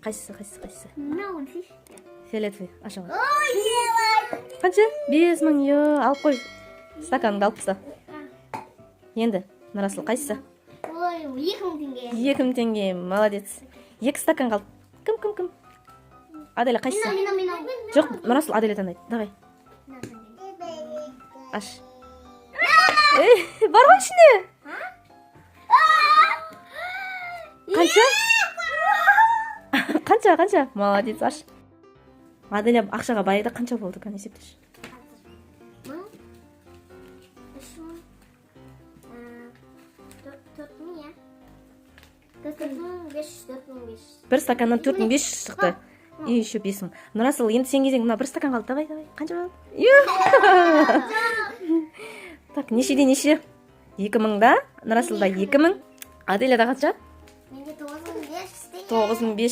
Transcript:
Қайсысы, қайсысы, қайсысы? Мынау сиш. Фиолетовый, аша ғой. Ой. Қанша? 5000. Е, алып қой, стаканыңды алып таста. Енді, Нұрасыл, қайсысы? Ой, 2000 теңге. 2000 теңге, молодец. Екі стакан қалды. Кім, кім, кім? Аделя, қайсысы? Мынау, мынау, мынау. Жоқ, Нұрасыл, Аделя таңдайды. Давай, аш. Ей, бар ғой ішінде. Қанша, қанша, қанша? Молодец, аш. Аделя ақшаға байыды. Қанша болды, кәне, есептеші. 1000, 3000, 4000, иә. 4500, 4500. Бір стаканнан 4500 шықты и еще 5000. Нұрасыл, енді сен кезең. Мына бір стакан қалды. Давай, давай, қанша болды? Ю! Так, нешеде неше? 2000 да Нұрасылда, 2000. Аделяда қанша? Менде 9500 теңге. 9500.